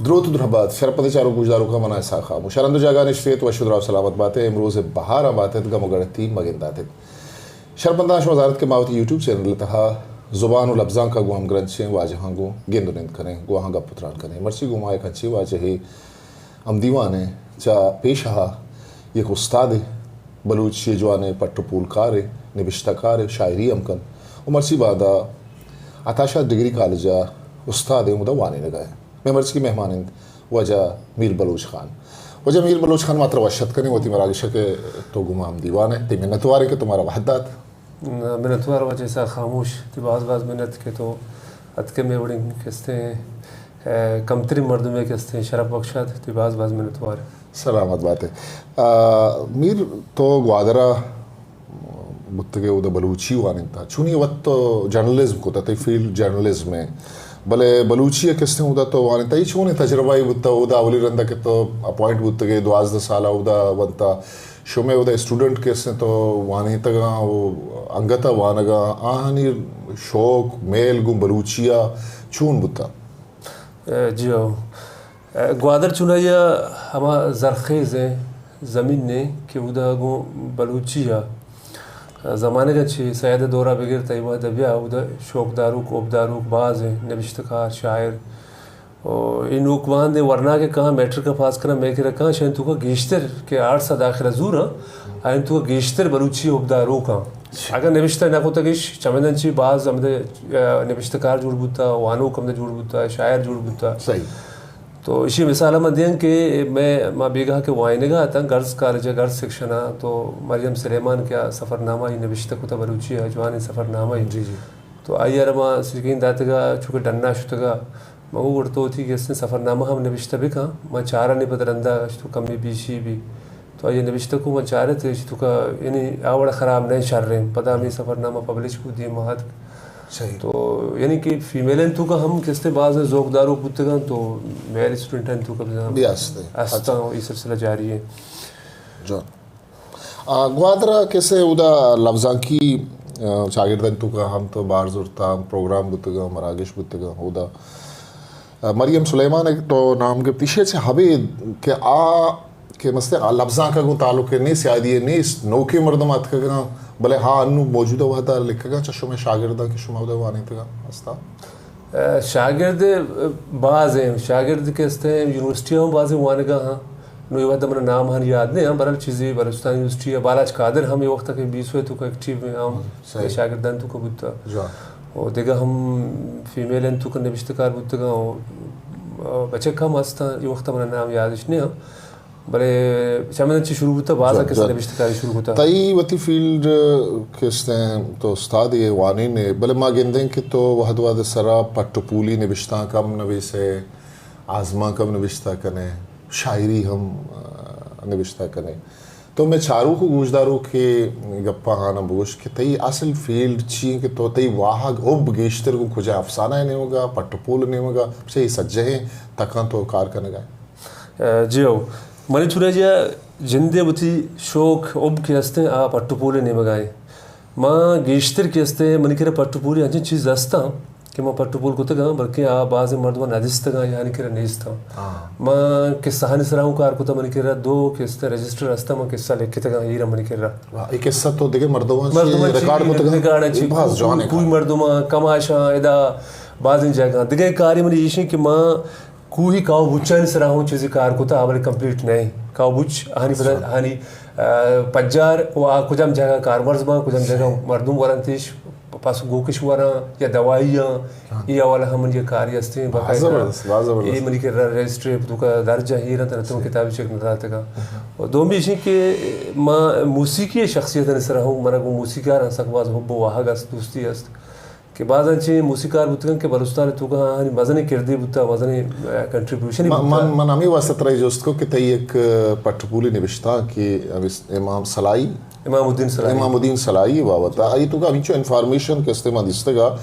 دروت و درہبات، شرپندیں چاروک گوشداروکاں، من آں اسحاق خاموش۔ ہر ہند و جاگہ نشتیت، وش و دراہ و سلامت باتیں، امروز بہاراں باتیں، گم و گڑتی مگنداتیں۔ شرپنداں، شما زانت کہ ما وتی یوٹیوب چینل ءِ تہا زبان و لبزانک ءَ گوں ہمگرنچیں واجہاں گوں گند و نند کنیں، گوں آہاں گپ و تران کنیں۔ مرچی گوں ما یک انچیں واجہے ہمدیوان ایں، چہ پیشہا یک استادے، بلوچی ءِ جوانیں پٹ و پولکارے، نبشتہ کارے، شاعری ہم کنت و مرچی باندا عطا شاد ڈگری کالج ءَ استادے، اودا وانینگا ایں۔ مئے مرچی مہمان انت واجہ میر بلوچ خان۔ واجہ میر بلوچ خان، ما ترا وش اتک کنیں وتی مراگش ءَ کہ تو گوں ما ہمدیوان ئے، تئی منتوار ایں کہ تو مارا وہد دات۔ منتوار واجہ اسحاق خاموش، تئی باز باز منت کہ تو اتکے، مئے وڑیں کہ استیں، اے، کمتریں مردمے کہ استیں شرپ بخشات، تئی باز باز منتوار۔ سلامت بات ئے۔ آ، میر، تو گوادر ءَ بوتگے، اودا بلوچی وانینتا، چونی وت تو جرنلزم کتا، تئی فیلڈ جرنلزم ایں، بلے بلوچی ءَ کہ استیں اودا تو وانینتا، اے چونیں تجربہ ئے بوتا؟ اودا اولی رندا کہ تو اپوائنٹ بوتگے، دوازدہ سال ءَ اودا ونتا، شمئے اودا اسٹوڈنٹ کہ استیں تو وانینتگاں و انگت ءَ وانگاں، آہانی شوق، میل گوں بلوچی ءَ چون بوتا؟ اے، جی ہو۔ اے، گوادر چونائی ءَ ہما زرخیزیں زمین ایں کہ اودا گوں بلوچی ءَ زمانگ ءَ چہ سید ءِ دور ءَ بگر تئی وہد ءَ بیا، اودا شوق داروک، حب داروک باز ایں، نبشتہ کار، شاعر۔ و اے نوک باندیں ورناکیں کاہاں، میٹرک ءَ پاس کناں، مئے کرا کاہاں، شاید توکا گیشتر کہ آرٹس ءَ داخلہ زوراں، آیانی توکا گیشتر بلوچی حبداروکاں۔ اگاں نبشتہ نہ کتگش، چمدن چی باز ہمدے، آ، نبشتہ کار جوڑ بوتا، وانوک ہمدے جوڑ بوتا، شاعر جوڑ بوتا۔ صحیح۔ تو اشی مثال من دیاں کہ مئے، ما بیگاہ کہ وائنگا اتاں، گرلز کالج ءَ، گرلز سیکشن ءَ، تو مریم سلیمان کہ آ سفرنامہ ای نبشتہ کتا بلوچی ءَ، جوانیں سفرنامہ ای۔ جی، جی۔ تو آئی ءَ را ما سجگین داتگا، چونکہ ڈنا شتگا، ما گوں گڑا تو وتی کہ استیں سفرنامہ ہم نبشتہ بکن، ما چارانی پد رندا اش تو کمی بیشی بی۔ تو آئی ءَ نبشتہ کو، ما چارت اش تو کا، یعنی آ وڑا خراب نہ، شریں۔ پدا ہمیں سفرنامہ پبلش کو، دیم ءَ اتک۔ صحیح۔ تو یعنی کہ فیمیلانی توکا ہم کہ استیں باز ذوق داروک بوتگاں، تو میل اسٹوڈنٹانی توکا بزاں بی است۔ استاں، اے سلسلہ جاری ایں۔ جان۔ آ، گوادر ءَ کسے اودا لبزانکی، آ، چاگردانی توکا ہم تو بہر زرتا، پروگرام بوتگاں، مراگش بوتگاں اودا۔ آ، مریم سلیمان ءَ تو نام گپت، ایشی ءَ چہ ابید کہ آ کہ مستر آ لبزانک ءَ گوں تعلق ءَ نیست، سیادی ءَ نیست، نوکیں مردم اتکگاں، بلے ہا انوں موجودہ وہد ءَ لکھگاں چہ شمئے شاگرداں کہ شما اودا وانینتگاں ہستا؟ اے، شاگرد باز ایں، شاگرد کہ استیں یونیورسٹی ہم بازیں وانگا ہاں۔ نوں اے وہد ءَ من نام ہن یاد نہ آں، بہرحال چیزے بلوچستان یونیورسٹی ءَ، بالاچ قادر ہم اے وقت ءَ کہ بیسو ءِ توکا ایکٹیو ایں، ہم صحیح۔ شاگردانی توکا بوتا۔ جوان۔ و دگہ ہم فیمیلانی توکا نبشتہ کار بوتگاں، و بچک ہم ہستاں، اے وقت ءَ من نام یادش نہ آں۔ بلے چمدن چی شروع بوتا، باز جوان، کسے جوان۔ نبشتہ کاری شروع کتا۔ تئی وتی فیلڈ کہ استیں تو استادے، وانینے، بلے ما گندیں کہ تو وہد وہد سرا پٹ و پولی نبشتانک ہم نویسے، آزمانک ہم نبشتہ کنے، شاعری ہم، آ، نبشتہ کنے۔ تو مئے چاروک و گوشداروک ءِ گپاں ہاناں بگوش کہ تئی اصل فیلڈ چی ایں، کہ تو تئی واہگ حب گیشتر گوں کجا، افسانہ ءِ نیمگا، پٹ و پول ءِ نیمگا، چہ اے سجہیں تکاں تو کار کنگا ئے؟ اے، جی ہو، منی چونائیا جندے وتی شوق حب کہ استیں آ پٹ و پول ءِ نیمگا ایں۔ ما گیشتر کہ استیں منی کرا پٹ و پولی انچیں چیز استاں کہ ما پٹ و پول کتگاں، بلکیں آ بازیں مردماں ندیستگاں یا آنی کرا نیستاں۔ ہاں۔ ما قصہانی سرا ہوں کار کتا، منی کرا دو کہ استیں رجسٹر استاں، ما قصہ لکھتگاں، ایرا منی کرا۔ واہ، اے قصہ تو دگہ مردماں چی مردماں چی ریکارڈ کتگاں؟ ریکارڈ چی، اے باز کو-، جوانیں کوئی کار۔ مردماں، کماشاں، ادا بازیں جاگہاں۔ دگہ کارے منی ایشیں کہ ما کوہی کاو بچانی سرا ہوں چیزے کار کتا، بلے کمپلیٹ نہ ایں۔ کاو بچ آہانی پدا، اچھا۔ آہانی، آ، پجار و آ کجام جاگہ کارمرز باں، کجام جاگہ مردم ورنتش، پس گوکش وراں یا دوائی آں، ہاں۔ اے حوالہ ہم منی کاری استیں، باز باقاعدہ زبردست، باز زبردست۔ اے منی کرا رجسٹری توکا درج ایں، ایرا تنتوں کتابی چک نداتگا۔ ہاں۔ و دومی ایشیں کہ ما موسیقی شخصیتانی سرا ہوں، منا گوں موسیقار سک باز حب و واہگ است، دوستی است۔ کہ بازاں چہ موسیقار بوتگاں کہ بلوچستان ءِ توکا آہانی مزنیں کردے بوتا، مزنیں، اے، کنٹریبیوشن من، بوتا۔ من، من ہمے واسطہ ترا جست کو کہ تئی یک، اے، پٹ پولی نبشتانکے، اے، امام سلائی، امام الدین سلائی۔ امام الدین سلائی بابت ءَ آئی توکا ہمینچو انفارمیشن کہ استیں ما دیستگا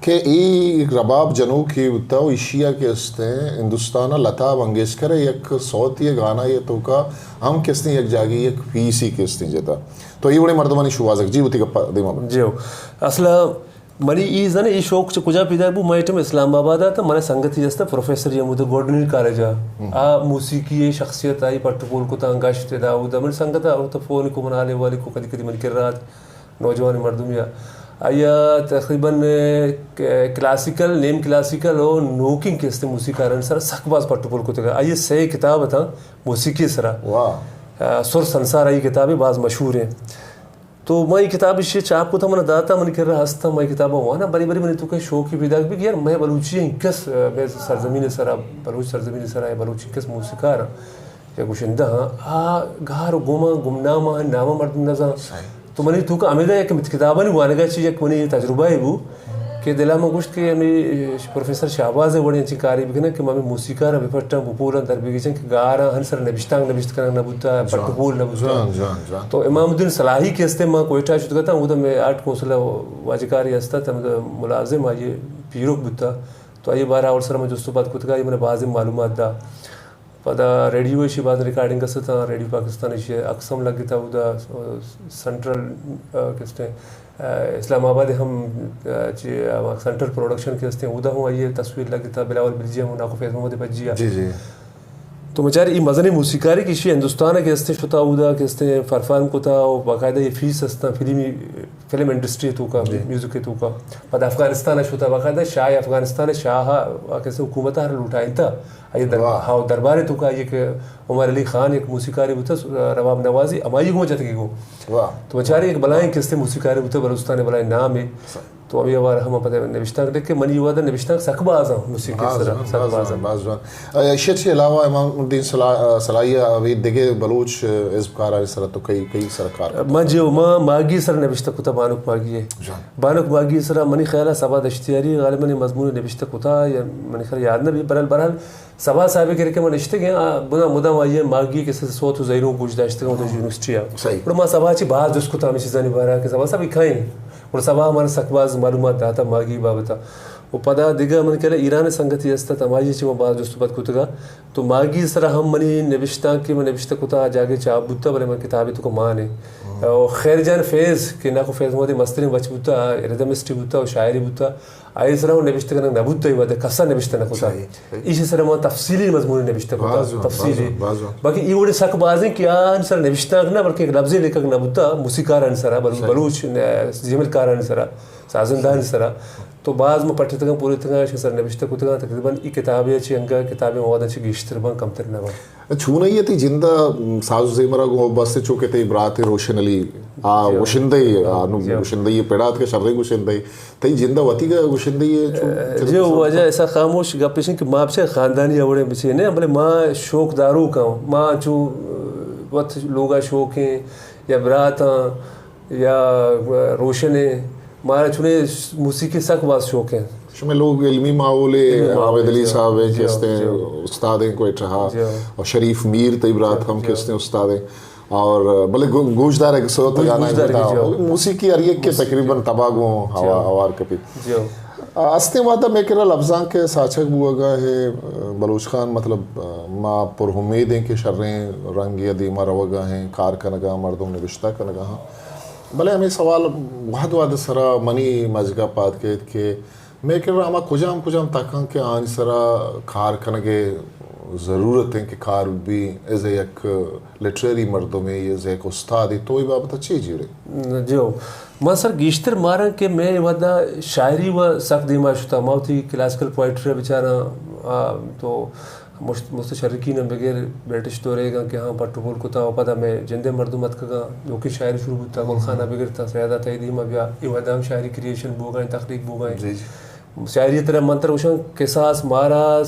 کہ اے یک رباب جنوکے بوتا و ایشی ءَ کہ استیں ہندوستان ءَ لتا منگیشکر ءِ یک سوتی ءِ گانا ءِ توکا ہم کہ استیں یک جاگے یک پیسے کہ استیں جتا۔ تو اے وڑیں مردمانی شوہازگ جی وتی گپا دیما بر۔ جی ہو۔ اصل ءَ منی ای زن ای شوق چہ کجا پیدا بو؟ من ایٹم اسلام آباد آتا، من سنگتی ہستا پروفیسر یہ مدد گورڈنری کالج آ، آ موسیقی شخصیت آئی پٹ پول کتا، گشت ادا اودا۔ من سنگت آ تو فون کو، من آلے والے کو، کدی کدی من کر رہا نوجوان مردم یا آیا تقریباً کلاسیکل، نیم کلاسیکل و نوکیں کستے موسیقارن سر سک باز پٹ پول کتگا۔ آئی سے کتاب تھا موسیقی سرا۔ سر سنسار آئی کتابی باز مشہور ہیں۔ تو ما یہ کتاب اسی چاپ کو تھا، من داتا، من کر رہا ہستا، ما یہ کتاب وانا بری بری منی تو کہ شوقی پیدا بھی کہ یار میں بلوچی ہیں کس، میں سرزمین سرا، بلوچ سرزمین سرا ہے، بلوچی کس موسیقار یا گشندہ ہاں، آ گار و گما گمنام آں، نام مردم نزان۔ تو منی تو کہ امیدا یک مت کتابانی وانگا چی یک منی تجربہ بو کہ دلا ما گوشت کہ ہمیں پروفیسر شہباز وڑیں چی کاری بکنن کہ ما ہمیں موسیقار بپٹاں، بپولاں، در بگیچن کہ گاراں ہن سر نبشتانک نبشت کنن نبوتا، پٹ پول نبوتا۔ تو امام الدین صلاحی کہ استے ما کوئٹہ شد گتا، وہ تو میں آرٹ کونسل واجکاری ہستا، تم ملازم آئیے پیروک بوتا۔ تو آئیے بارہ اور سر میں جست و پد کتگا، یہ من بازیں معلومات دا۔ پدا ریڈیو ایشی باز ریکارڈنگ است تاں، ریڈیو پاکستان ایشی عکس ہم لگتا اودا، سنٹرل، آ، کستے، آ، اسلام آباد ہم، آ، چی، آ، سنٹرل پروڈکشن کے استے اودا ہوں آئیے تصویر لگتا، بلاول بلجی ہم ناکو فیض محمد بجی آ۔ جی، جی۔ تو مچار ای مزنی موسیقاری کہ ایشی ہندوستان کے استے شتا اودا کے استے پرفارم کتا و باقاعدہ یہ فیس استا فلمی فلم انڈسٹری توکا، میوزک توکا۔ پدا افغانستان شتا، باقاعدہ شاہ افغانستان شاہ آ کسے حکومت ہر لوٹائینتا۔ آئی در-، ہاو دربار توکا یک عمر علی خان یک موسیقاری بوتا، رباب نوازی، ہمائی گوں جتگی گوں۔ تو بچاری یک بلائیں کسے موسیقاری بوتا، بلوچستان بلائیں نام ہے۔ تو ابھی ہمارا ہم پتہ نوشتہ لکھ کہ منی وعدہ نوشتہ سک باز ہیں موسیقی سرا، سک باز ہیں۔ باز جوان۔ ایشی چہ علاوہ امام الدین صلاح، صلاحی ءَ ابھی دگہ بلوچ ازمکارانی سرا تو کئی، کئی سرا کار کتگ؟ من جی، من ماگی سرا نبشتہ کتگ، بانک ماگی ءَ۔ بانک ماگی سرا منی خیال ءَ صبا دشتیاری غالباً مضمون نبشتہ کتگ یا منی خیال یاد نہ بی، بہرحال، بہرحال صبا صاحب کہ کہ من نشتگ آں، بنا مدام آئی ماگی کہ صوت و زہیروں گوش داشتگ آں یونیورسٹی ءَ۔ گڑا ما صبا چی باز جست کتگ ہمے چیزانی بارہ کہ صبا صاحب کئے؟ گڑا صبا من سک باز معلومات داتا ماگی بابتا۔ و پدا دگہ من کہ ایران سنگتی است، ہمائی چی من باز جست و پد کتگا۔ تو ماگی سرا ہم منی نبشتانک کہ من نبشتہ کتا، آ جاگہ چاپ بوتا، بلے من کتابے توکا مان ایں۔ و خیر جان فیض کہ ناکو فیض محمد مستریں بچ بوتا، ردمسٹی بوتا و شاعری بوتا، آئی سرا ہم نبشتہ کنگ نہ بوتا، اے وہدا کسا نبشتہ نہ کتا۔ ایشی سرا من تفصیلی مضمون نبشتہ کتا، تفصیلی۔ باقی اے وڑے سک بازیں کہ آن سرا نبشتانک نہ، بلکہ لبزے لیکھگ نہ بوتا، موسیقارانی سرا، بل-، بلوچ، آ، زیمل کارانی سرا، سازندہانی سرا۔ تو باز من پٹتگاں، پورتگاں، اشی سر نبشتہ کتگاں، تقریباً ای کتابے چی انگا کتابے مواد چی گیشتر بان، کمتر نہ بان۔ چونئی تئی جندا ساز و زیمرا گوں بس چو کہ تئی برات روشن علی، آ، گشندہ، آ، نو گشندہ پڑات کہ شریں گشندہ، تئی جندا وتی گشندہ چو؟ جی، واجہ ایسا خاموش گپ ایشیں کہ ما بچے خاندانی اوڑے بچے نے، بلے ما شوق داروکاں، ما چو وت لوگا شوقیں یا براتاں، یا روشن ء، مارا چونیں موسیقی سک باز شوق ہیں۔ شمئے لوگ علمی ماحول ء، علمی ماحول، عابد علی صاحب ہیں کہ استیں استاد ہیں کوئٹہ، اور شریف میر تئی برات ہم کہ استیں استاد ہیں۔ اور بلے گو-، گوشدار ہے کہ سو تجانا موسیقی ہر یک کے تقریباً تباہ گوں ہوا-، ہوار کپی۔ استیں وہدا مئے کرا لبزانک ء ساچگ بوگا ہے، بلوچ خان، مطلب، ما پر امید ایں کہ شریں رنگے ء دیما روگا ہیں، کار کنگا، مردم نبشتہ کنگا ہاں۔ بلے ہمے سوال وہد وہد سرا منی مجگا پاد کیت کہ مئے کرا ہما کجام کجام تکاں کہ آنی سرا کار کنگ ء ضرورت ہیں کہ کار بی، ایز اے یک لٹریری مردمے، ایز اے یک استادے، تو اے بابت ء چے جیڑے؟ جی ہو۔ من سر گیشتر ماراں کہ مئے وہدا شاعری و سک دیما شتا۔ ما وتی کلاسیکل پوئٹری ء بچاراں، آ، تو مشت-، مستشرقین ء بغیر برٹش دوریگاں کہ ہاں پٹ و پول کتا و پدا مئے جندے مردم اتکگاں، نوکیں شاعری شروع بوتا، گل خان ء بگر تا سید ء تئی دیما بیا، اے وہدا ہم شاعری کریئیشن بوگا ہیں، تخلیق بوگا ہیں۔ شاعری ترا من ترا گوشاں کساس مارا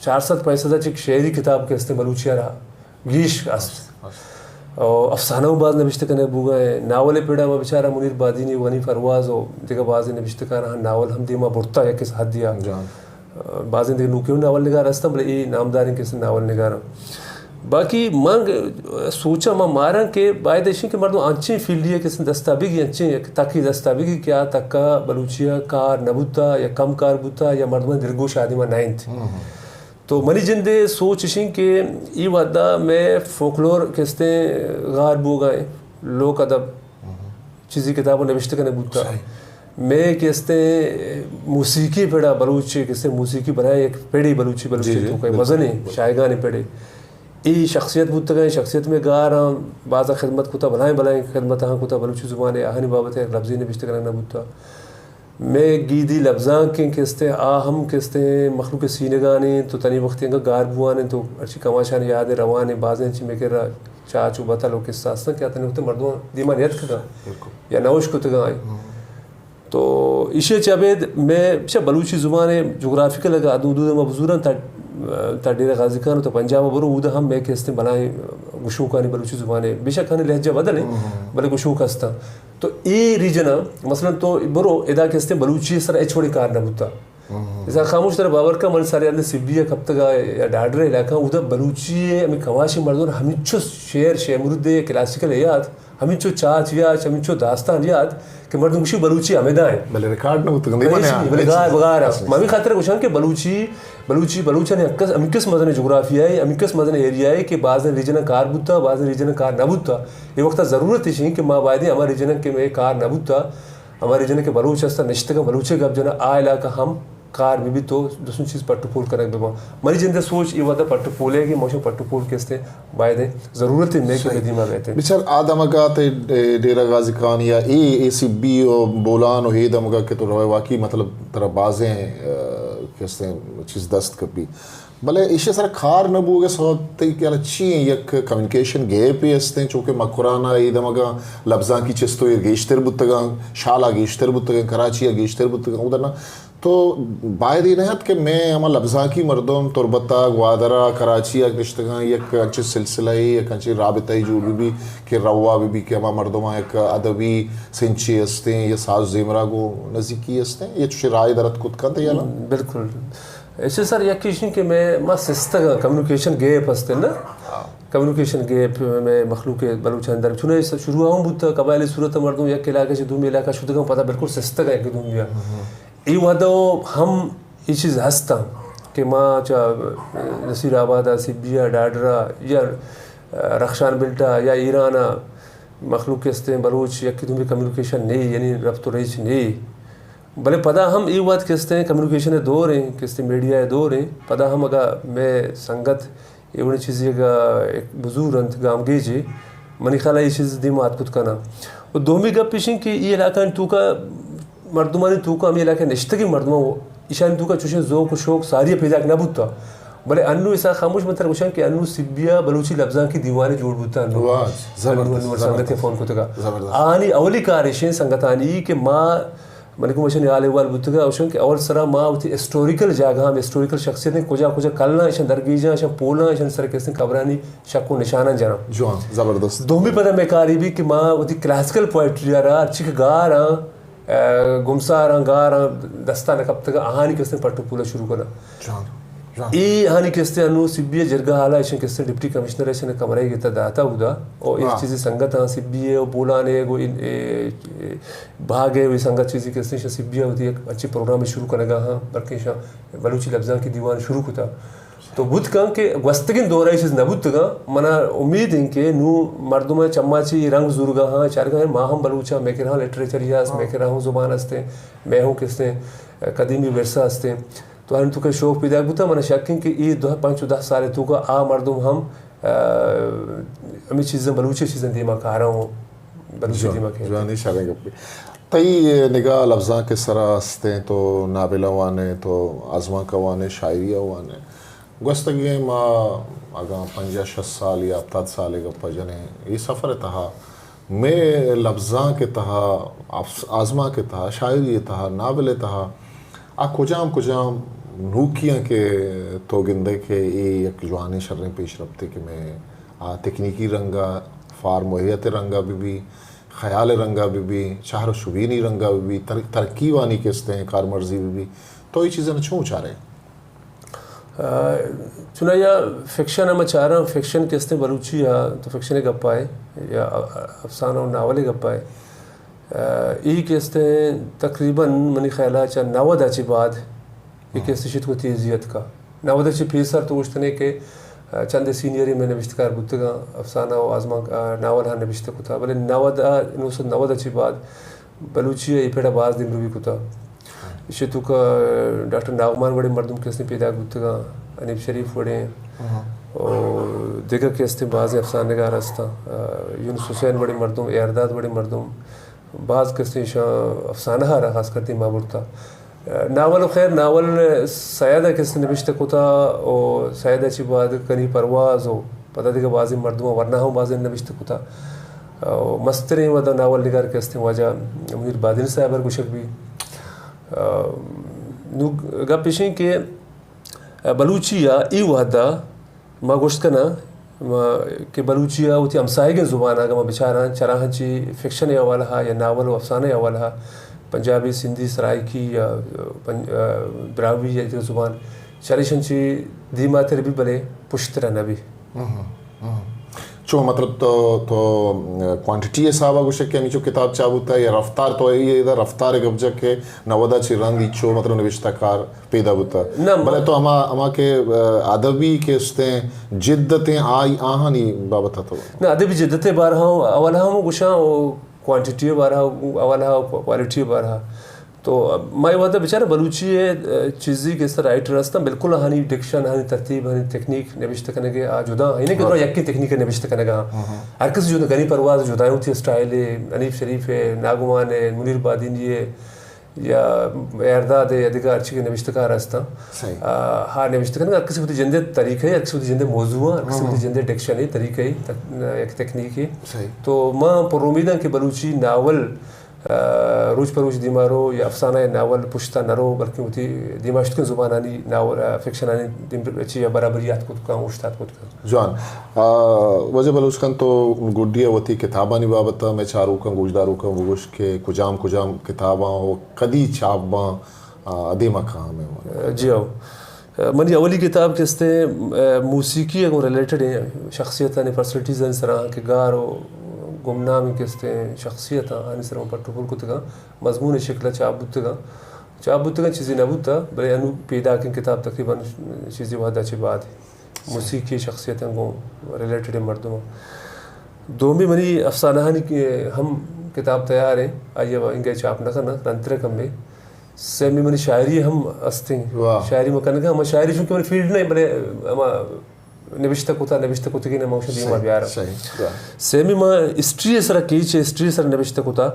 چار سد پنچ سد ء چک شعری کتاب کہ استیں بلوچی ء را گیش است۔ و افسانہ ہم باز نبشتہ کنگ بوگا ہیں۔ ناول ء پڑا ما بچارا منیر بادینی و حنیف ارواز و دگہ بازیں نبشتہ کاراں ناول ہم دیما برتا یک اس حدیا۔ بازیں دگہ نوکیں ناول نگار ہستاں، بلے اے نامداریں کسے ناول نگاراں۔ باقی من سوچاں، ما ماراں کہ باید ایشیں کہ مردم انچیں فیلڈی ء کسے دستا بگی، انچیں یک تکی دستا بگی کہ آ تکا بلوچی ء کار نہ بوتا یا کم کار بوتا یا مردمانی دلگوش آدیما نہ انت۔ تو منی جندے سوچ اشیں کہ ای وہدا مئے فوکلور کستیں غار بوگا ہیں، لوک ادب چیزی کتاب نوشتہ کنگ بوتا۔ مئے کہ استیں موسیقی پڑا بلوچ کہ استیں موسیقی بنائیں، یک پڑے بلوچی، بلوچی جی، جی، تو کہ بالکل، مزنیں بالکل۔ شاہگانیں پڑے۔ ای شخصیت بوتگاں، شخصیت میں گاراں، بازا خدمت کتا، بلائیں بلائیں خدمت ہاں کتا، بلوچی زبان آہانی بابت یک لفظی نبشتہ کنگ نہ بوتا۔ مئے گیدی لبزانکیں کہ استیں، آ ہم کہ استیں مخلوق سینگانیں، تو تنی وقتی انگا گار بوانیں تو ہرچی کماشان یاد روانیں، بازیں چی میں کرا چاچ و بتل و قصہ ہستن کہ آ تنی وقت مردم دیما نیتکگاں بالکل۔ یا نوش کتگاں۔ ہم۔ تو ایشی چہ ابید مئے چہ بلوچی زبان جغرافیکل اگاں حدود ما بزوراں تا، تا ڈیرہ غازی خان و تا پنجاب برو، اودا ہم مئے کہ استیں بلائیں گشوکانی بلوچی زبان، بے شک ہنی لہجہ بدل ہیں، ہم۔ بلے گشوک ہستاں۔ تو اے ریجن ء مثلاً تو برو ادا کہ استیں بلوچی سر ہچ وڑیں کار نہ بوتا۔ ہم۔ اسحاق خاموش ترا باور کا من سر یاد سبی ء کپتگا یا ڈاڈر علاقہ اودا بلوچی ء ہمیں کماشی مردم ہمینچو شعر شعر مرد ء کلاسیکل یاد، ہمینچو چاچ یاد، ہمینچو داستان یاد کہ مردم گوشی بلوچی ہمیدا ہے۔ بلے ریکارڈ نہ بوتگ، نہیں بلے بنے، ہاں، بلے گار، بگار۔ اصل، مامی خاطر گوشان کہ بلوچی، بلوچی، بلوچانی ہمینکس مزن جغرافیہ ہے، ہمینکس مزن ایریا ہے کہ بعض ریجن کار بوتا، بعض ریجن کار نہ بوتا۔ اے وقت ضرورت اش انت کہ ما باید ہما ریجن کہ مئے کار نہ بوتا، ہما ریجن کہ بلوچ ہستاں نشتگاں، بلوچی گپ جناں، آ علاقہ ہم کار بہ بیت تو درستیں چیز پٹ و پول کنگ بہ باں۔ منی جند ء سوچ اے وھد ء پٹ و پول ء کہ موشن پٹ و پول کہ استیں باید انت، ضرورت انت مئے کہ صحیح۔ قدیم ء بیت انت۔ بچار آ دمگ ء تئی ڈیرہ غازی خان یا اے، اے سی بی و بولان و اے دمگ ء کہ تو روئے واقعی مطلب ترا بازیں، ا، کہ استیں چیز دست کپی۔ بلے ایشی سر کار نہ بوگ ء سبب تئی خیال ء چی انت؟ یک کمیونیکیشن گیپ ء است انت، چونکہ مکران ء اے دمگاں لبزانکی چست و ایر گیشتر بوتگاں، شال ء گیشتر بوتگاں، کراچی ء گیشتر بوتگاں، اودا نہ تو باید اے نہ ات کہ مئے ہما لبزانکی مردم تربت ء، گوادر ء، کراچی ء نشتگاں، یک انچیں سلسلہ ء، یک انچیں رابطہ ء جوڑ بہ بی کہ روا بہ بی کہ ہما مردماں یک ادبی سنچے است انت یا ساز زیمر ء گوں نزیکی است انت، یا چوشیں راہے در اتک کت کنت یا نہ؟ بالکل۔ ایشی سر یکے ایش انت کہ مئے، ما سستگ آں، کمیونیکیشن گیپ ہست نا؟ ہاں۔ کمیونیکیشن گیپ مئے مخلوق بلوچانی در چوناہا شروع ہم بوتا، قبائلی صورت مردم یک علاقہ چہ دومی علاقہ شتگاں، پدا بالکل سستگ آں یک دومی ء۔ ہم۔ اے وھد ء ہم اے چیز ہستاں کہ ما چہ نصیر آباد ء، سبی ء، ڈاڈر ء یا رخشان بلٹ ء یا ایران ء مخلوق کہ استیں بلوچ یکے دومی کمیونیکیشن نہیں، یعنی ربط و ریچ نہیں۔ بلے پدا ہم اے وھد کہ استیں کمیونیکیشن ء دور ایں، کہ استیں میڈیا ء دور ایں، پدا ہم اگاں مئے سنگت اے وڑیں چیزے اگاں یک بزور انت گامگیجے، منی خیال ء اے چیز دیما اتک کت کناں۔ و دومی گپ ایش انت کہ اے علاقہانی توکا مردمانی توکا ہمے علاقہ ء نشتگیں مردماں ایشانی توکا چوشیں ذوق و شوق ساری ء پیداک نہ بوتا۔ بلے انو اسحاق خاموش من ترا گوشاں کہ انو سبی ء بلوچی لبزانکی دیوانے جوڑ بوتا انو۔ واہ، انو، زبردست، انو سنگتے زبردست۔ فون کتگا۔ زبردست۔ آہانی اولی کار ایش انت سنگتانی کہ ما منی گوں ایشانی حال احوال بوتگ ء، اوشن کہ اول سرا ما وتی ہسٹوریکل جاگہاں، ہسٹوریکل شخصیتیں کجا کجا کلاں ایشاں درگیجاں، ایشاں پولاں، ایشانی سر کہ استیں قبرانی شک و نشاناں جناں۔ جوان، زبردست۔ دومی پدا مئے کاری بی کہ ما وتی کلاسیکل پوئٹری ء را ہرچی کہ گاراں، ء، گمساراں، گاراں دستا نہ کپتگ، آہانی کہ استیں پٹ و پولا شروع کناں۔ جوان۔ اے ہانی کستے انو سبی ء جرگہ ہالا ایشن کستے ڈپٹی کمشنر ایشن کمرہ ء گتا داتا اودا۔ او اے واہ۔ چیزی سنگت آں سبی ء او بولان ء گو ان-، اے، اے، بھاگ ء وی سنگت چیزی کستے ایشن سبی ء وتی یک اچھے پروگرام شروع کنگا ہاں، بلکہ ایشاں بلوچی لبزانکی دیوان شروع کتا۔ تو بوت کن کہ گوستگیں دورہ چیز نہ بوتگاں، منا امید ہیں کہ نو مردم چما چی رنگ زورگا ہاں، چارگا ہاں، ما ہم بلوچاں، میکر ہاں لٹریچر یا است، ہاں۔ میکر ہاں زبان ہستیں، میں ہوں کستے قدیمی ورثہ ہستیں۔ تو ہنی توکا شوق پیداک بوتا، من شک انت کہ اے دہ، پنچ و دہ سال توکا آ مردم ہم، آ، ہمے چیزاں، بلوچی چیزاں دیما کاراں و بلوچی جوان، دیما کیت۔ جوانی شریں گپے۔ تئی نگاہ لبزانک سرا ہستیں، تو ناول وانے، تو آزمانک وانے، شاعری وانے۔ گوستگیں ما اگاں پنجاہ شست سال یا ہپتاد سال گپا جنیں، اے سفر تہا مئے لبزانک ء تہا، آفس-، آزمانک ء تہا، شاعری ء تہا، ناول ء تہا، آ کجام کجام نوکیاں کہ تو گندئے کہ اے یک جوانیں شریں پیش رپتے کہ مئے آ تکنیکی رنگ ء، فارم و ہیئت ء رنگ ء بہ بی، خیال ء رنگ ء بہ بی، شہر و شبینی رنگ ء بہ بی، تر-، ترقی وانی کہ استیں کارمرزی بہ بی، تو اے چیزاں چوں چارئے؟ آ، چونایا فکشن ہم چاراں، فکشن کہ استیں بلوچی ء تو فکشن ء گپا ء یا افسانہ و ناول ء گپا ء۔ آ، ای کہ استیں تقریباً منی خیال ء چہ نود ء چہ بعد ای کہ استیں شت کو تیزی اتکا۔ نود ء چہ پیسر تو گوشتنے کہ، آ، چندے سینئریں مئے نبشتکار بوتگاں، افسانہ و آزمانک، آ، ناول ہم نبشتہ کتا، بلے نود ء، نو سد نود ء چہ بعد بلوچی ءَ اے پڑ ءَ باز دیمروی کتا۔ ایشی توکا ڈاکٹر ناگمان وڑیں مردم کہ استیں پیداک بوتگاں، حنیف شریف وڑیں، ہاں۔ او دگہ کہ استیں بازیں افسانہ نگار ہستاں، آ، یونس حسین وڑیں مردم، اے آر داد وڑیں مردم، باز کہ استیں ایشاں افسانہ ءَ را خاص کر دیما برتا۔ آ، ناول و خیر، ناول سید ءَ کہ استیں نبشتہ کتا، او سید ءَ چی بعد کنی پرواز و پدا دگہ بازیں مردماں ورنا ہم بازیں نبشتہ کتا۔ آ، مستریں وھد ءَ ناول نگار کہ استیں واجہ منیر بادینی صاحب ءَ گوشگ بی۔ آ، نوں گپ ایش ایں کہ بلوچی ءَ اے وھد ءَ ما گوشت کناں، ما کہ بلوچی ءَ وتی ہمساہگیں زبان ءَ اگاں ما بچاراں، چراہاں چی فکشن ءِ حوالہ ءَ یا ناول و افسانہ ءِ حوالہ ءَ پنجابی، سندھی، سرائیکی یا پن-، آ، براہوئی یا دگہ زبان چریشاں چی دیماتر بی بلے پشترا نہ بی۔ ہم، ہم۔ چون مطلب تو، تو کوانٹٹی حساب ءَ گوشے کہ ہمیچو کتاب چاپ بوتا یا رفتار، تو اے ادا رفتار گپ جا کہ نود ءَ چی رند ایچو مطلب نبشتہ کار پیدا بوتا۔ نہ، بلے تو ہما، ہما کہ، آ، ادبی کہ استیں جدتیں آئی آہانی بابت ءَ تو۔ نہ، ادبی جدت ءِ بارہ ءَ اول ہم گوشاں، او کوانٹٹی ءِ بارہ ءَ، اول ءَ، کوالٹی ءِ بارہ ءَ۔ تو ما اے وھد ءَ بچار بلوچی ءِ، آ، چیزی کہ استیں رائٹر ہستاں، بالکل آہانی ڈکشن، آہانی ترتیب، آہانی تکنیک نبشتہ کنگ ءِ آ جدا، یعنی کہ ہاں۔ یکیں تکنیک ءَ نبشتہ کنگ ءَ۔ ہاں، ہاں۔ ہر کس جدا، غنی پرواز جدا ایں وتی اسٹائل ءَ، حنیف شریف ءَ، ناگمان ءَ، منیر بادینی ءَ، یا اے آر داد ءَ یا دگہ ہرچی کہ نبشتہ کار ہستاں۔ صحیح۔ آ، ہا نبشتہ کنگ، ہر کسی وتی جند ءِ طریقہ ءَ، ہر کسی وتی جند ءِ موضوع ءَ، ہر کسی ہم۔ وتی جند ءِ ڈکشن ءَ، طریقہ ءَ، تک-، یک تکنیک ءَ۔ صحیح۔ تو ما پر امید آں کہ بلوچی ناول، آ، روچ پہ روچ دیما رو یا افسانہ ءِ ناول پشت ءَ نہ رو، بلکیں وتی دیما شتگیں زبانانی ناول، آ، فکشنانی دیم چی ءَ برابری اتک کت کن، اوشتات کت کن۔ جوان۔ آ، واجہ بلوچ خان، تو گڈی ءَ وتی کتابانی بابت ءَ مئے چاروکاں، گوشداروکاں بگوش کہ کجام کجام کتاباں و کدی چاپ باں، آ، دیما کاں ہمے وڑ۔ جی ہو۔ منی اولی کتاب کہ استیں، آ، موسیقی ءَ گوں ریلیٹڈ ایں، شخصیتانی پرسنلٹیزانی سرا کہ گار و گمنامیں کہ استیں شخصیت آں، آنی سرا من پٹ و پول کتگاں، مضمون شکل ءَ چاپ بوتگاں۔ چاپ بوتگاں چیزے نہ بوتا، بلے انو پیداکیں کتاب تقریباً چیزے وھد ءَ چہ بعد۔ موسیقی شخصیتاں گوں ریلیٹڈ مردماں۔ دومی منی افسانہانی کہ ہم کتاب تیار ایں، آئی ءَ انگہ چاپ نہ کناں، رندتر کمے۔ سیمی منی شاعری ہم استیں۔ واہ۔ شاعری من کنگاں، ہما شاعری چونکہ منی فیلڈ نہ ایں، بلے ہما نبشتہ کتا، نبشتہ کتگیں ہما گوشاں دیما صحیح، بیاراں۔ صحیح، واہ۔ سیمی ما ہسٹری ءِ سرا، کیچ ءِ ہسٹری ءِ سرا نبشتہ کتا۔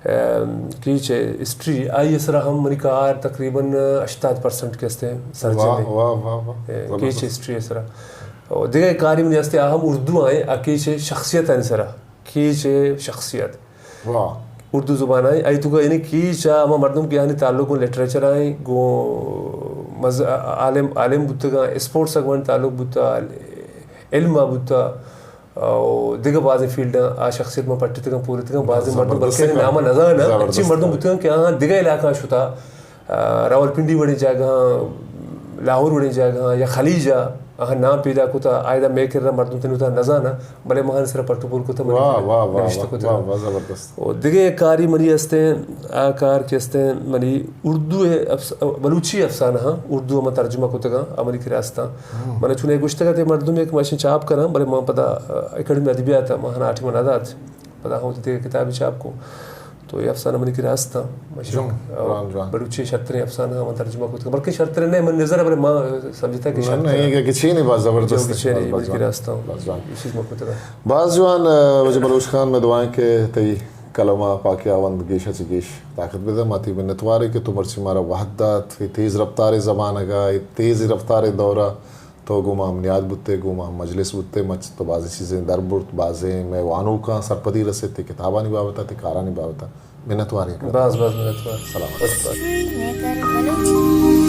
ام، کیچ ءِ ہسٹری، آئی ءِ سرا ہم منی کار تقریباً ہشتاد پرسنٹ کہ استیں سرجم واہ، ایں۔ واہ، واہ، واہ۔ اے، زبردست۔ کیچ ءِ ہسٹری ءِ سرا۔ اور دگہ کاری منی ہستے، آ ہم اردو ءَ ایں، آ کیچ ءِ شخصیتانی سرا۔ کیچ ءِ شخصیت۔ واہ۔ اردو زبان ءَ ایں، آئی توکا یعنی کیچ ءَ ہما مردم کہ آہانی تعلق گوں لٹریچر ءَ ایں، گوں مز-، عالم، عالم بوتگاں، اسپورٹس ءَ گوں تعلق بوتا، علم ءَ بوتا، او دگہ بازیں فیلڈاں آ شخصیت ما پٹتگاں، پورتگاں، بازیں مردم زبردست بلکہ نام ءَ نزاناں، زبردست۔ اچھی مردم بوتگاں کہ آہاں دگہ علاقہ شتا، آ، راولپنڈی وڑیں جاگہاں، لاہور وڑیں جاگہاں یا خلیج ءَ آہاں نام پیدا کتا، آئیدا مئے کرا مردم تنی وتا نزاناں، بلے ما آہانی سرا پٹ و پول کتا، منی واہ، کرا واہ، واہ، نبشتہ واہ، کتا۔ واہ، واہ، زبردست۔ و دگہ کاری منی استیں، آ کار کہ استیں منی اردو ءِ افس-، بلوچی افسانہ ہاں اردو ءَ من ترجمہ کتگاں، آ منی کرا استاں۔ ہم۔ من چون اے گوشتگ ات مردم یک ماشین چاپ کناں، بلے من پدا، آ، اکیڈمی ادبیات ءَ من آ ٹائم ءَ نہ دات۔ پدا ہم وتی دگہ کتابے چاپ کو۔ تو اے افسانہ منی کرا استاں۔ ماشین، جوان، آ، جوان، جوان۔ بلوچی شرتریں افسانہ ہاں من ترجمہ کتگاں۔ بلکہ شرتریں نہ، من نظر ءَ بلے ما سمجھتا کہ نہ، نہ، شرتریں۔ اے کہ چینے باز زبردست جو کہ چینے، باز منی جوان۔ کرا استاں۔ باز جوان۔ اے چیز ما کتگاں۔ باز جوان، آ، واجہ بلوچ خان، مئے دعا ایں کہ تئی کلم ءَ پاک ءِ ہاوند گیش ءَ چہ گیش طاقت بدنت۔ ما تئی منتوار ایں کہ تو مرچی مارا وھد دات، اے تیز رفتاریں زمانگ ءَ، اے تیز رفتاریں دور ءَ تو گوں ما ہم نیاد بوتے، گوں ما ہم مجلس بوتے، ما چہ تو بازیں چیزیں در برت، بازیں مئے وانوکاں سرپدی رست تئی کتابانی بابت ءَ، تئی کارانی بابت ءَ۔ منتوار ایں۔ باز باز منتوار۔ سلامت۔ بس، بس۔